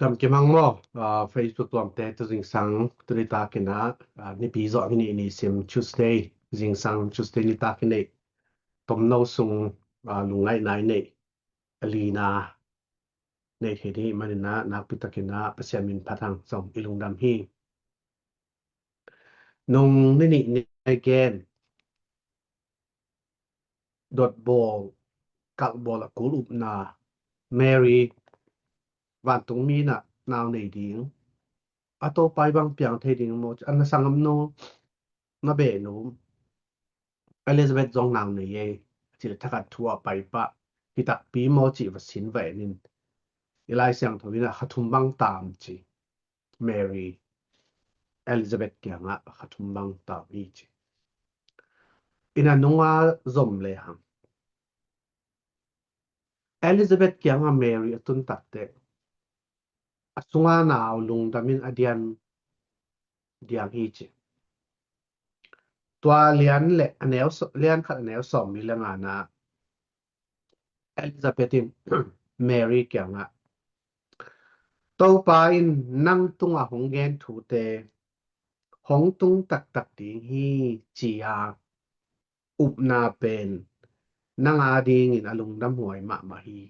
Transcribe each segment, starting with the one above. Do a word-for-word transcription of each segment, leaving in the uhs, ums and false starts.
Tam kimang maw, ah, Facebook tuamte tu zingsang tu nitak in ah, ah, nipi zawh hi ni, nisim Tuesday, zingsang Tuesday nitak hi ni. Tomno sung, ah, lungngaihna i neih, a lina neih thei ding ahih manin ah, nakpi takin ah Pasian min phat hang zong i lungdam hi. Nung ni nih ni gen dotbawl, kalhbawl a kul upna, Mary, vantung mi in ah nau nei ding, a Topa i bang piang thei ding maw, a na sanggamnu, na behnu Elizabeth zong nau nei ei, ci le thakhat thu a pai pah, hi takpi maw cih va sin va en in, i Lai Siangtho in ah kha thum bang tam ci. Mary, Elizabeth kiangah kha thum bang tam hi ci. In a nunga zom le hang, Elizabeth kiangah Mary a tun takteh, a sunga nau lungdam in a dian diang hi ci. Tua lian le a neu so-, lian khat a neu sawm li le ngana Elizabeth in Mary kiangah, Topa in nang tungah hong gen thute hong tung taktak ding hi, ci-a upna pen nang a dingin a lungdam huai mahmah hi.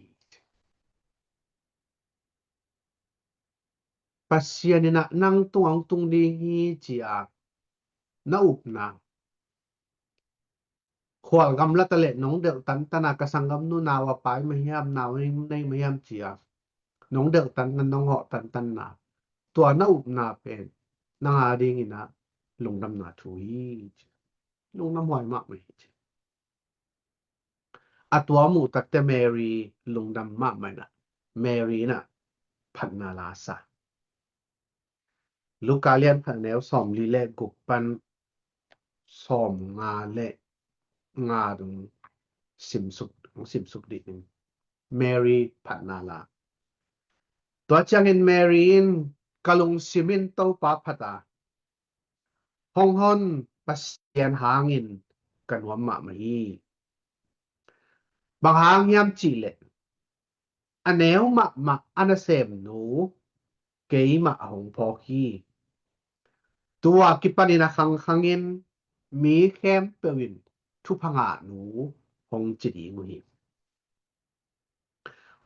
Pasian in ah nang tungah hong tung ding hi, ci-a na upna, khual gamla ta le nong delh tantan a, ka sanggamnu nau a pai mah hiam, nau nei mah hiam ci-a nong delh tantan, nong hawh tantanna, tua na upna pen nang a dingin ah lungdamna thu hi ci. Lungdam huai mahmah hi ci. A tua muh takteh Mary lungdam mahmah in ah, Mary in ah phatna la sa. Luka lian khat neu sawm li le guk pan sawm nga le nga dung simsuk, simsuk dih in, Mary phatna la. Tua ciangin Mary in, ka lungsim in Topa phat a, hong hon Pasian hangin ka nuam mahmah hi. Bang hang hiam cih leh a neu mahmah a nasemnu keimah a hong phawk hi. Tua kipanin a khangkhangin mi khempeuh in thupha ngahnu hong ci ding uh hi.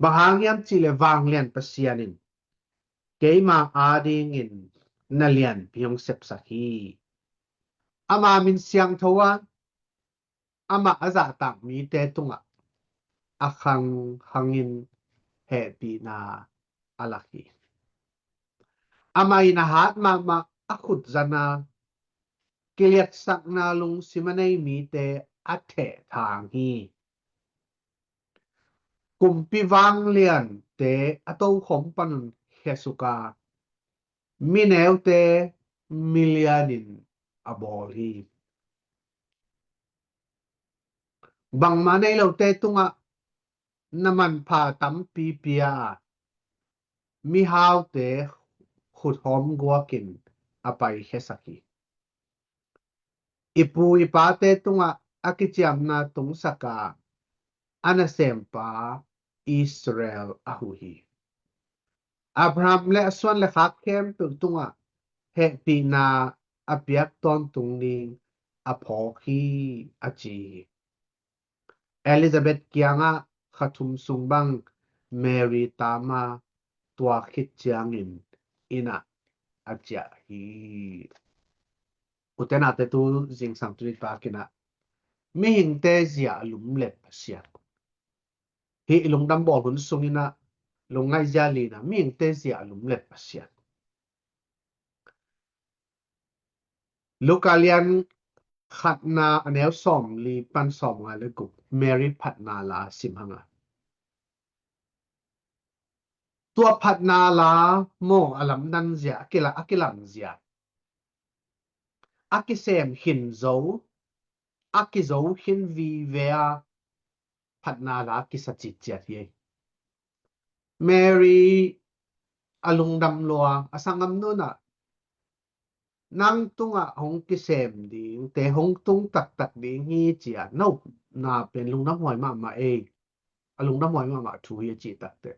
Bang hang hiam cih leh vanglian Pasian in keima a dingin na lianpi hong sepsak hi. Ama min siangtho a, amah a zahtak mite tungah a khangkhangin hehpihna a lak hi. Amah in a hat mahmah a khut zan a, kiliatsakna lungsim a nei mite a thehthang hi. Kumpi vangliante a tokhom panun khiasuk a, mineute milianin a bawl hi. Bangmah nei lote tungah na manpha tampi pia a, mihaute khuthawm guakin a paikhiasak hi. I pu i pate tungah a kiciamna tungsak a, a nasempa Israel a huh hi. Abraham le a suan le khak khempeuh tungah hehpihna a piak tawntung ding a phawk hi, a ci hi. Elizabeth kiangah kha thum sung bang Mary tam a, tua khit ciangin inn ah a ciah hi. Ute naute, tu zingsang tu nitak in ah mihingte zia a lumlet Pasian. Hih i lungdam bawl hun sungin ah lungngaih zia lina, mihingte zia a lumlet Pasian. Luka lian khatna a neu sawm li pan sawm nga le guk, Mary phatna la sim hang a. Tua phatna la maw, a lamdang zia, a kila-, a kilang zia, a kisem khin zo, a kizo khin vive a, phatna la kisa citciat hi. Mary a lungdam lua, a sanggamnu in ah nang tungah hong kisem dingte hong tung taktak ding hi, ci-a na upna pen lungdam huai mahmah ei. A lungdam huai mahmah thu hi, a cih takteh.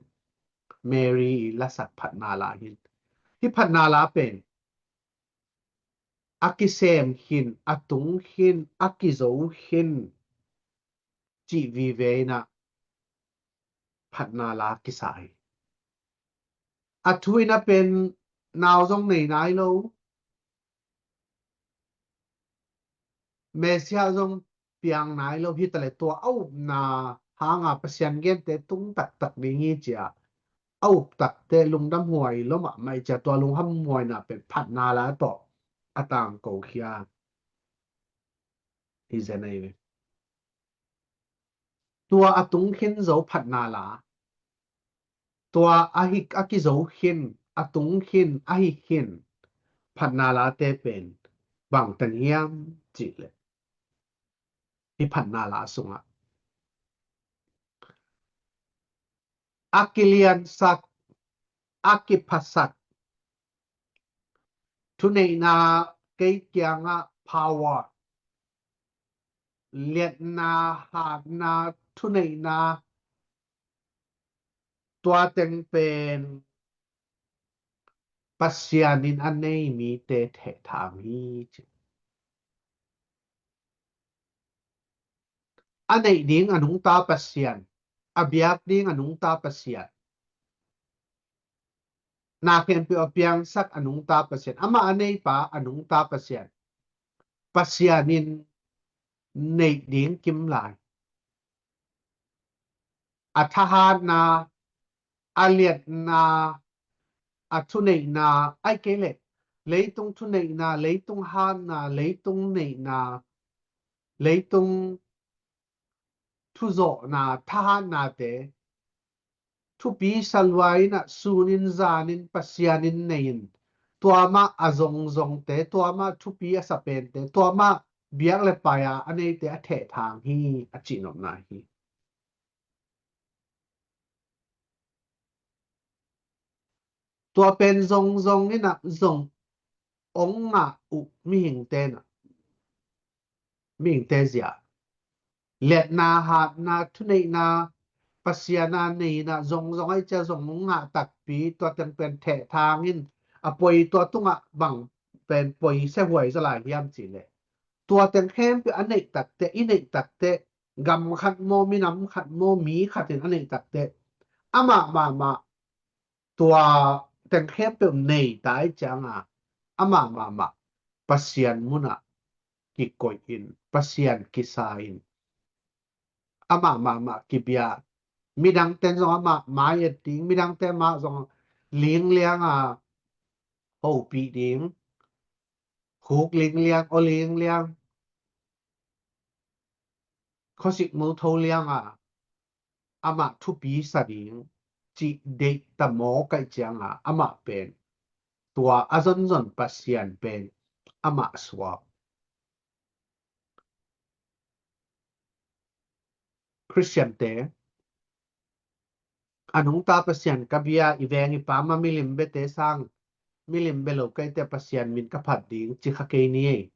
Mary i lasak phatna la hi. Hih phatna la pen a kisem khin, a tung khin, a kizo khin cih vive in ah phatna la kisa hi. A thu in a pen nau zong nei nai lo, Messiah zong piang nai lo, hi ta leh tua a upna hanga Pasian gente tung taktak ding hi ci-a a up takte lungdam huai lo mahmah hi ci-a tua lungdam huaina pen phatna la tawh a tangko khia hi zen ahi ve. Tua a tung khin zo phatna la, tua a hik a kizo khin, a tung khin, a hik khin phatna late pen bang teng hiam cih leh hih phatna la sungah a kiliansak, a kiphasak, thuneihna, kei kiangah power, liatna, hatna, thuneihna, tua teng pen Pasian in a nei mite thehthang hi ci. A neih ding a nungta Pasian, a biak ding a nungta Pasian, na khempeuh a piangsak a nungta Pasian, amah a neipa a nungta Pasian, Pasian in neih ding kim lai. A thahatna, a liatna, a thuneihna, ahih kei leh leitung thuneihna, leitung hatna, leitung neihna, leitung thuzawhna, thahatnate thupi sa lua in ah sunin zanin Pasian in nei in, tua mah a zongzongte, tua mah thupi a sa pente, tua mah biak le pai-a a neite a thehthang hi a cihnopna hi. Tua pen zongzong in ah zong ong ngah uh mihingte in ah, mihingte zia liatna, hatna, thuneihna, Pasian a neihna zongzong ahih ciang zong ong ngah takpi, tua teng pen thehthang in a poi, tua tungah bang pen poi se huai zaw lai hiam cih leh tua teng khempeuh a neih takteh, i neih takteh, gam khat maw, minam khat maw, mi khat in a neih takteh, amah mahmah tua teng khempeuh nei ta ahih cianga amah mahmah Pasian munah kikoih in, Pasian kisa in, amah mahmah kibia. Midangte zong amah mai et ding, midangte mah zong linglianga hopih ding, khuk lingliang, aw lingliang, khuasik multho lianga amah thupi sa ding cih deih ta mawk ahih cianga amah pen tua a zonzon Pasian pen amah suak. Khristiante, a nungta Pasian ka bia, i veng i pam a milim biate sang, milim bia lo ka hihte Pasian min ka phat ding ci kha kei ni ei.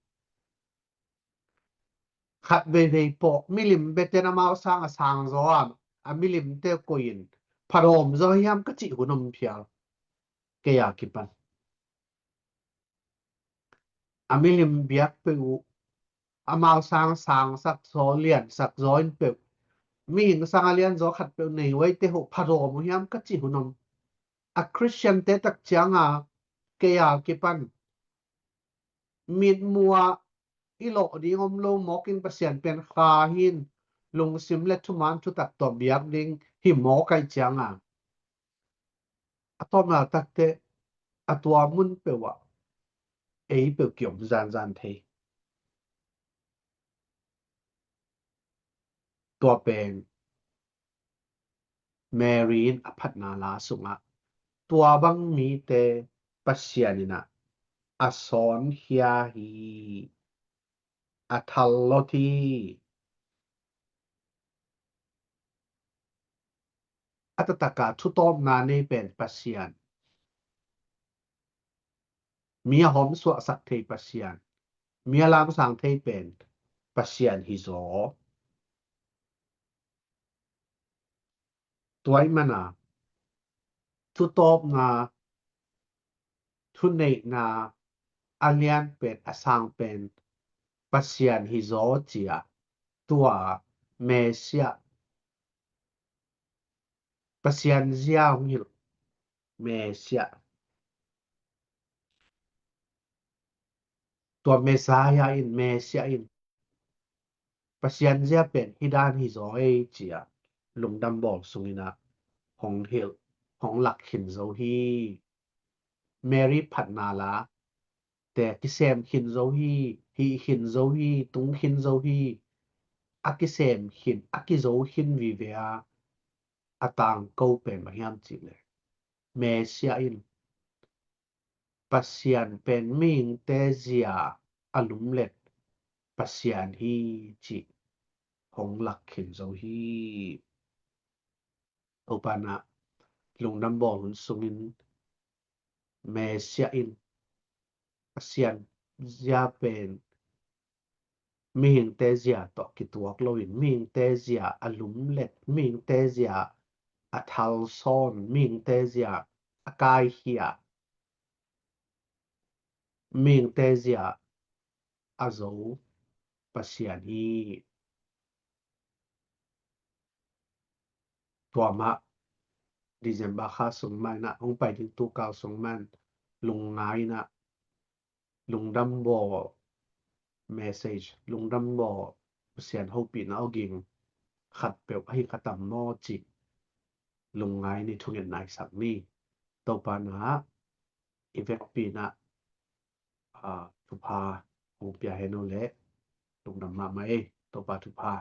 Khat veivei pawh milim biate'n amau sang a sang zaw a, a milimte koih in phatawm zaw hiam ka cih hun om phial. Kei a kipan a milim biak peuh uh, amau sang sangsak zaw, liansak zaw in peuh, mihing sang a lian zaw khat peuh nei uh ahihte uh phatawm uh hiam ka cih hun om. A Khristiante tak cianga kei a kipan mitmuh ah i lawh ding om lo mawk in Pasian pen kha hi in, lungsim le thuman thutak tawh biak ding hi mawk ahih cianga a tawpna takteh a tua mun peuh ah ei peuh kiom zanzan thei. Tua pen Mary in a phatna la sungah tua bang mite Pasian in ah a sawnkhia hi, a thallot hi. A taktak a thutawpna nei pen Pasian, mi a hawmsuahsak thei Pasian, mi a lamsang thei pen Pasian hi zaw. Tua ahih mana thutawpna, thuneihna a lianpen, a sangpen Pasian hi zaw cia, tua Messiah, Pasian zia hong hilh Messiah. Tua Messiah in, Messiah in Pasian zia pen hi dan hi zaw ei cia lungdam bawl sungin ah hong hilh, hong lak khin zo hi. Mary phatna la te kisem khin zo hi, hih khin zo hi, tung khin zo hi. A kisem khin, a kizo khin vive a, a tangko pen bang hiam cih leh Messiah in Pasian pen mihingte zia a lumlet Pasian hi cih hong lak khin zo hi. Topa in ah lungdam bawl hun sungin Messiah in Pasian zia pen mihingte zia tawh kituak loin, mihingte zia a lumlet, mihingte zia a thalsawn, mihingte zia a kaikhia, mihingte zia a zo Pasian hi. Tua mah December kha sung mah in ah hong pai ding tu kal sung mah in lungngai in ah lungdam bawl message, lungdam bawl Pasian hopihna aw ging khat peuh ahi kha tam maw cih lungngai ni, thungetna i sak ni. Topa in ah i vekpi in ah, ah, thupha hong pia hen aw leh lungdam mahmah ei. Topa thupha.